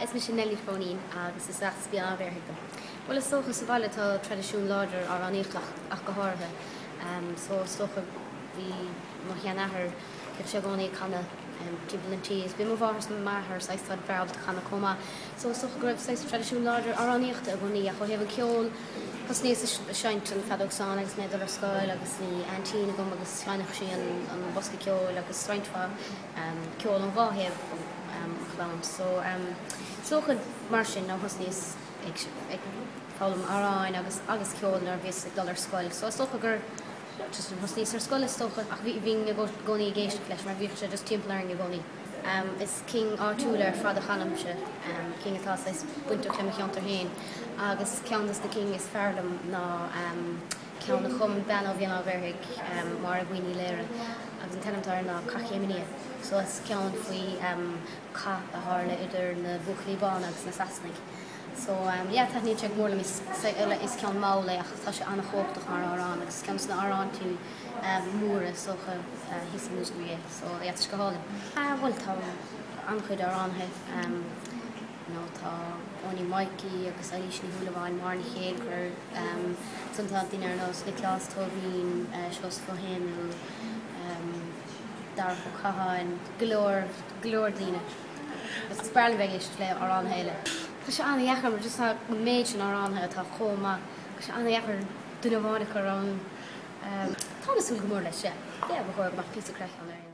Is mise Nell Ní Chróinín agus is as Béal Átha an Ghaorthaidh dom. Bhuel is dócha sa bhaile tá traidisiún láidir amhránaíochta ach go háirithe. So is dócha bhí mo sheanathair, bhíodh sé i gcónaí ag canadh timpeall an tí agus bhí mo mháthair is m'athair saghas táid breá ábalta canadh chomh maith. So is dócha go raibh saghas traidisiún láidir amhránaíochta i gcónaí ach ó thaobh an ceoil thosnaíos ag seinnt an feadóg stáin agus mé ag dul ar scoil agus bhí aintín agam agus sheinneadh sí an bosca ceoil agus roinnt mhaith ceol ón dhá thaobh an chlann. So is dócha mar sin nó thosnaíos ag ag foghlaim amhráin agus agus ceol nuair a bhíos ag dul ar scoil. So is dócha gur just thosnaíos ar scoil is dócha ach bhí bhínn i gcónaí ag éisteacht leis mar bhíodh sé just timpeall orainn i gcónaí. Is cinn áitiúla ar fad a chanaimse, cinn atá saghas bainteach le mo cheantar féin agus ceann dos na cinn is fearr liom ná ceann a chum bean ó Bhéal Átha an Ghaorthaidh, Máire Bhuí Ní Laoire agus an t-ainm atá air ná Cath Chéim an Fhia. So is ceann faoi cath a tharla idir na Buachaillí Bána agus na Sasanaigh. So yeah taitníonn sé go mór liom, is ceann mall é ach tá sé an-chumhachtach mar amhrán agus is ceann dos na amhráintí móra is dócha thíos i Múscraí é. So yeah tá sé go hálainn. Ah bhuel tá an-chuid amhránaithe you know tá Owenie Mikey agus Eilís Ní Shúilleabháin, Máire Ní Chéilleachair, ansan tá daoine ar nós Nioclás Tóibín, Seosamh Ó hÉanaí, Darach Ó Catháin, go leor, go leor daoine. Is breá liom bheith ag éisteacht le amhránaithe eile. Tá sé an-dheacair mar just tá an méid sin amhránaithe atá chomh maith, tá sé an-dheacair duine amháin a chur ann. Táim ag súil go mór leis, yeah. Yeah, ba chóir go mbeadh píosa craic ann ar aon.